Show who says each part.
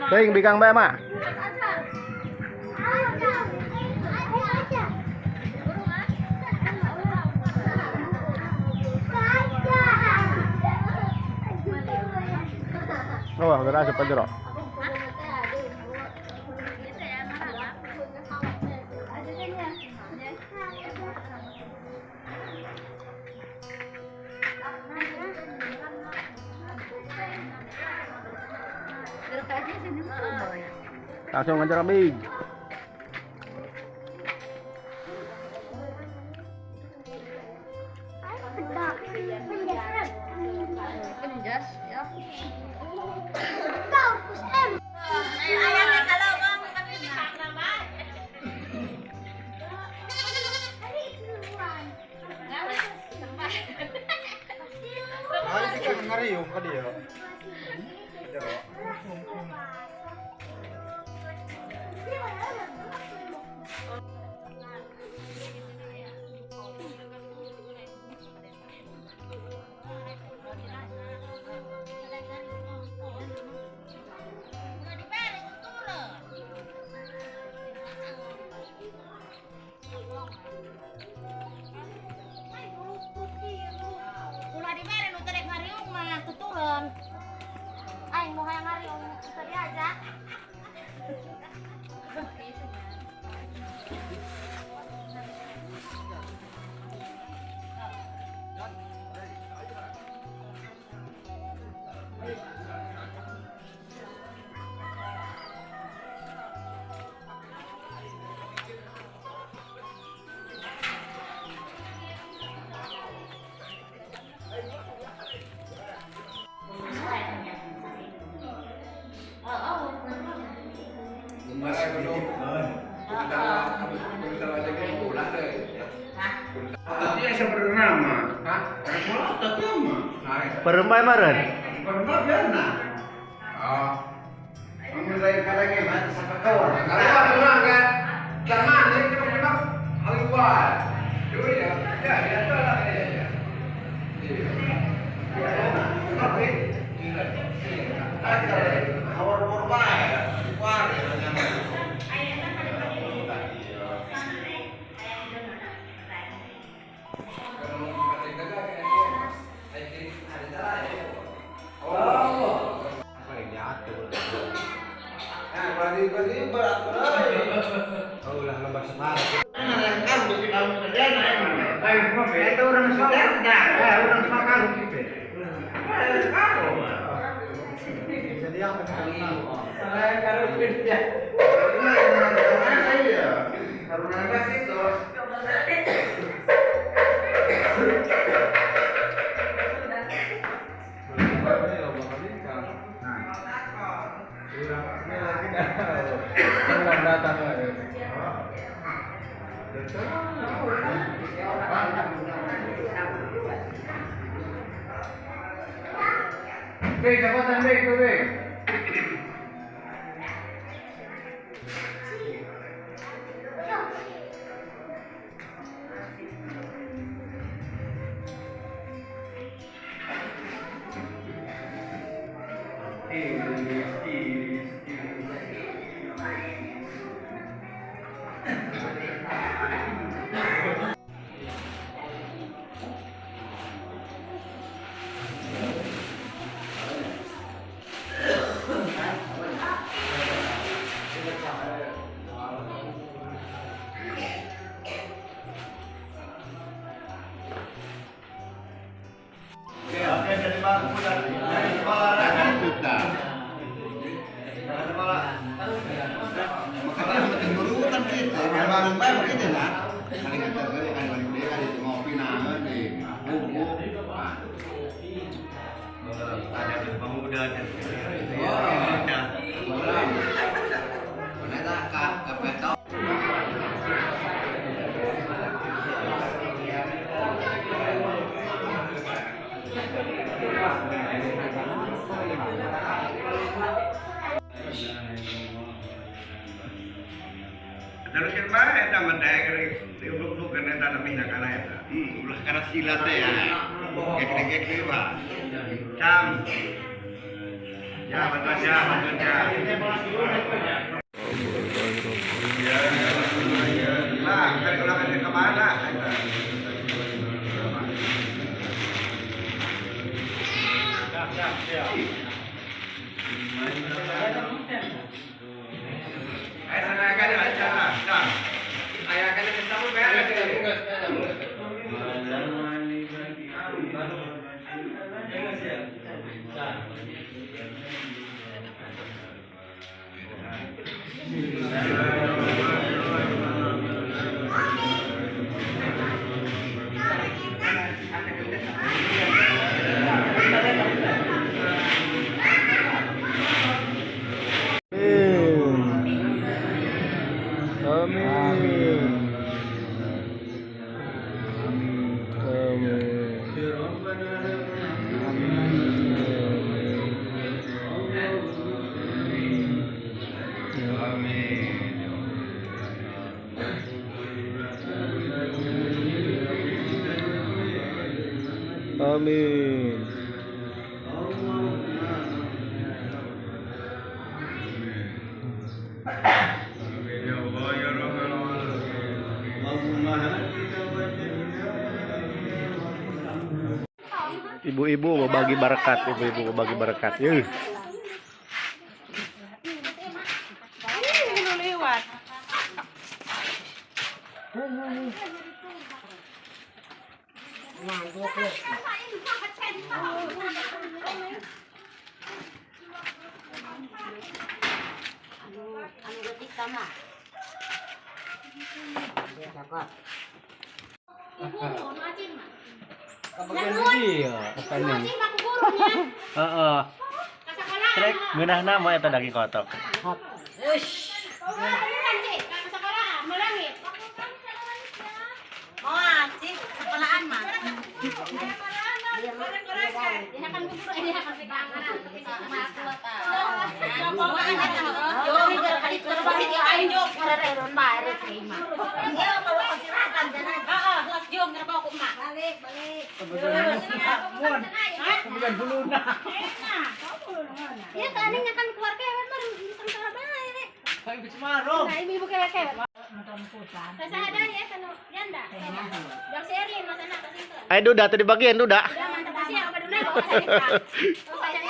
Speaker 1: Teuing bikang bae mah. Oh, geura asup ka jero. Langsung ngejar big.
Speaker 2: Penjas ya.
Speaker 3: Ngariung ka dia.
Speaker 2: Aing mau hayang ngariung tadi aja.
Speaker 1: Perempai maren.
Speaker 3: Perempai biarna. Oh. Mulai kalenge mah sakakawan. Kalau kan jangan ini kita haluan. Ya, ya, ya, ya.
Speaker 4: Teruskan bae eta mah daek diuluk-uluk kana eta lebih na kana eta. Ulah kana silat teh ya. Gek-gek deui mah. Cam. Ya, bantuan ya, bantuan ya. Lah, kali ulah ke mana?
Speaker 1: Amin. Amin. Amin. Ibu-ibu berbagi berkat, ibu-ibu berbagi berkat. Yuh.
Speaker 5: Lewat.
Speaker 2: Anu getik sama.
Speaker 1: Heeh. Trek ngeunahna mah eta daging kotok.
Speaker 2: Oh, sih, sekolahan mah.
Speaker 5: Iya, kan kan keluar kewet mah sengsara bae. Nah, ibu-ibu kewet-kewet. Rasa ada ya kanu janda. Jang serin masana kasih.
Speaker 1: Ayo Duda tadi bagian Duda.
Speaker 5: Udah mantap sih apa Duda bawa saya.